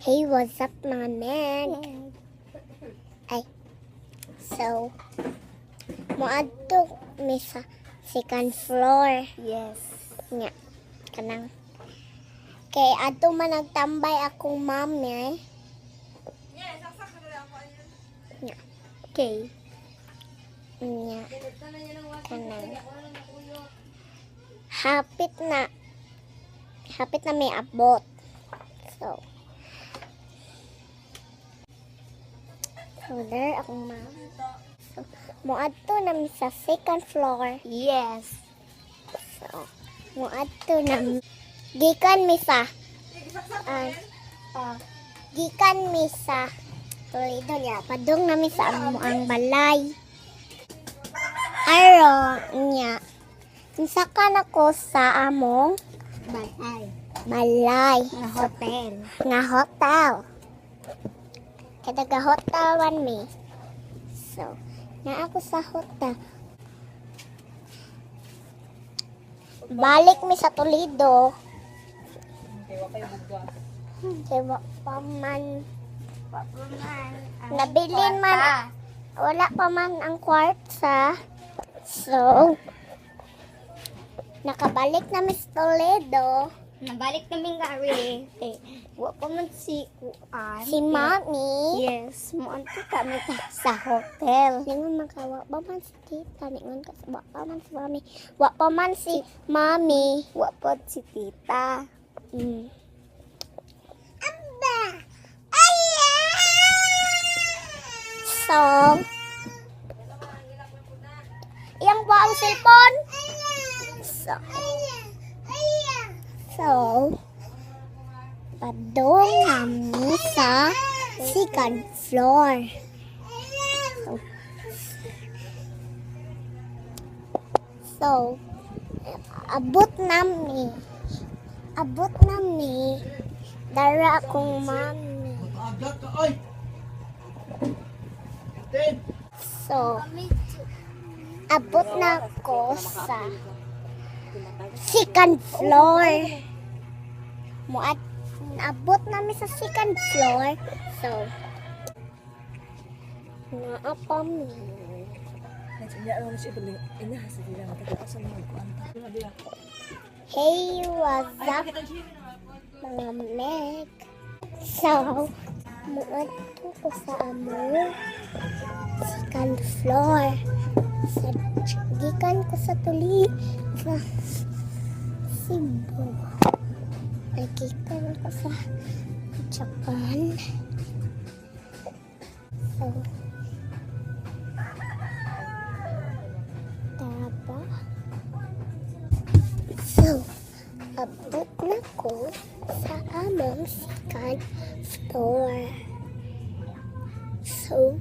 Hey, what's up, mga meg? Ay, so, moadto mi sa second floor. Yes. Nya, kanang kay adto man nagtambay akong mami. Nya, Okay. nya, kanang hapit na hapit na may abot. So there akong mom. So, moadto na mi sa second floor. Yes. So, moadto na gikan mi sa ay, gikan mi sa Toledo niya. Padung na mi sa amo ang balay. Aron niya. Nisaka na ko sa among Balay. Balay. Nga hotel. Nga hotel. Kaya taga hotel man mi. So, na ako sa hotel. Balik mi sa Toledo. Kay wa pa man nabilin man, wala pa man ang kwarta. So, nakabalik na mi sa Toledo. Nabalik namin gari. Eh, wa pa man si kuan. Si Mami. Yes, moadto kami sa hotel. Ningon man ka, wa pa man si tita. Ningon ka, wa pa man si mami. Wa pa man si mami. Wa pa si tita. Aba! So, iyang po ang cellphone. So, padung kami sa second floor. So, abot nami. Abot nami. Dara akong mami. Agad ka, ay! Ten! So, abot na ako sa second floor. Muat, abot nami sa second floor. So, naa pa mi. Hey, what's up, mga meg? So, muadto ko sa among second floor. Sa, gikan ko sa tuli sa Cebu. Ay, gikan ko sa Japan. So, tara ba? So, abot na ko sa among second floor. So,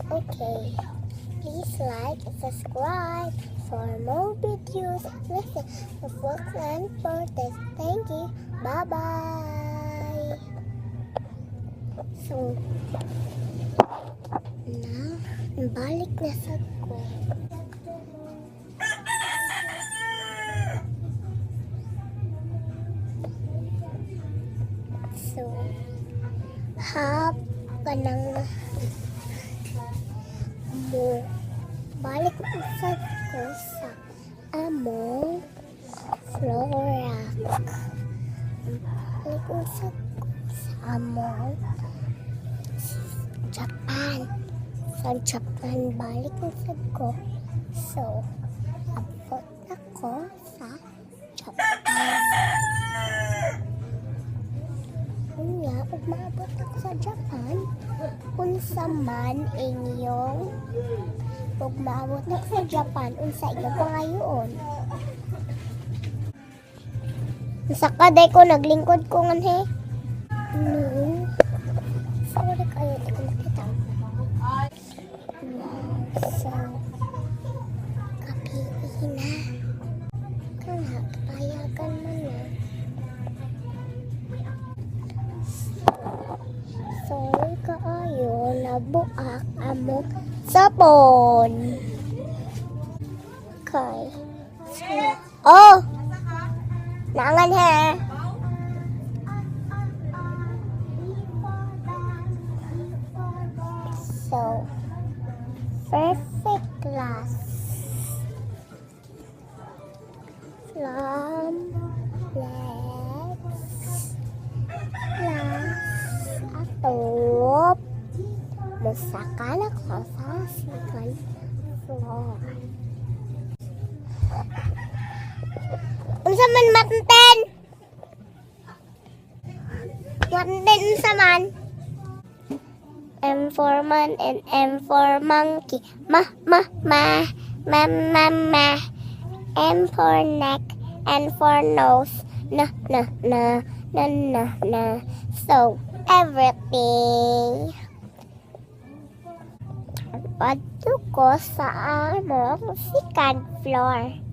okay. Please like and subscribe for more videos. Listen to Fox and Fortes. Thank you. Bye-bye. So, na, balik na sa ko. So, hap ka nang mo balik usad ko sa among flora. Balik usad ko sa among Japan. Sa Japan, balik usad ko. So, abot ako sa Japan. Unya, ug maabot ako sa Japan, unsa man inyong ug maabot ako sa Japan, unsa inyong pangayoon? Unsa ka day ko naglingkod ko nganhi? No. Sorry kayo, di ko makita. Wow, so kapi na. Kana, kapayagan mo na. Sorry kaayo, nabuak among soft Gihapon. Okay. Oh! Naangan ha. So, perfect class. From let's class atop mosaka na ko sa second floor. Unsa man matinten? Matinten unsa man? M for man and M for monkey. Ma, ma, ma, ma, ma, ma. M for neck, N for nose. Na, na, na, na, na, na. So, everything. Padto ko sa among second floor.